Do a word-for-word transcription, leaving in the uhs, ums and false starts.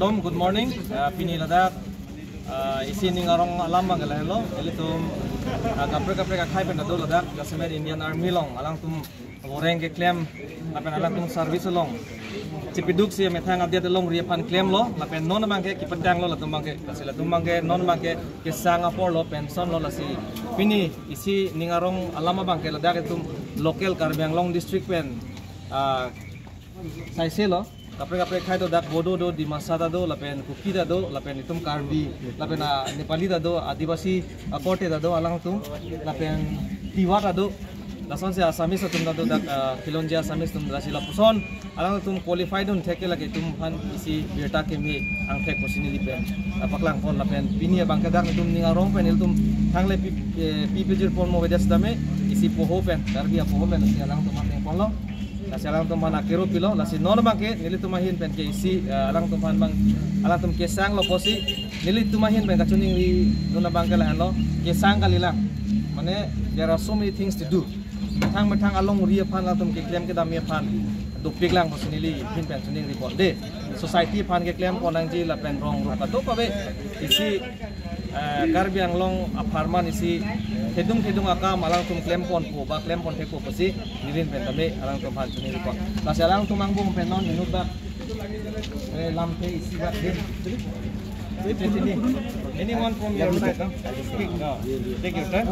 Hello, good morning. Ah, pini ladak, ah, isi ning arong alam abang ke lahelo. Ilitum, ah, kaprek kaprek akhei pen ta do ladak, jasemet Indian Army along alangtum voreng keklem, lapen alangtum service along chepiduksi methang adet alongri aphan klemlo, lapen non abang ke kipatanglo latum abang ke, lasi latum abang ke non abang ke kesang apor lo, pension lo, lasi pini isi ning arong alam abang ke ladak itum local Karbi Anglong district pen, ah, saise lo. Kaprek kaprek akhei do, dak Bodo do, Dimasa ta do, lapen Kuki ta do, lapen itum Karbi, lapen, ah, Nepali ta do, Adivasi, ah, korte ta do, alangtum, lapen Tiwa ta do, lasonsi Assamese atum ta do, dak, ah, Khilonjia Assamese atum, lasi lapuson alangtum qualified un thek ke lake itum aphan isi birta keme angthek pusi neli pen, ah, paklang pon, lapen pini abang ke dak itum ning arong pen ilitum thangle pi, eh, pi pejir pon mo vedas dame isi poho pen, Karbi apoho pen, lasi alangtum aphan ponlo. Lasi alangtum aphan akero pilo, lasi non abang ke nelitum ahin pen ke isi, eh, alangtum aphan abang, alangtum kesang lo pusi nelitum ahin pen kachiningri dun abang ke lahenlo, kesang kalilang. Mane, there are so many things to do. Methang methang alongri aphan alangtum keklem kedam aphan dopiklang pusi neli ahin pen chiningri pon de. Society aphan keklem pon nangji lapen rong rup kadokave isi, eh, Karbi Anglong apharman isi thedung thedung akam alangtum klem ponpo ba klem pon thekpo pusi neli ahin pen tame alangtum aphan chiningri pon. Lasi alangtum angbong pen non inut bak, eh, lamthe isi bak din. Anyone from your side, no? Take your time.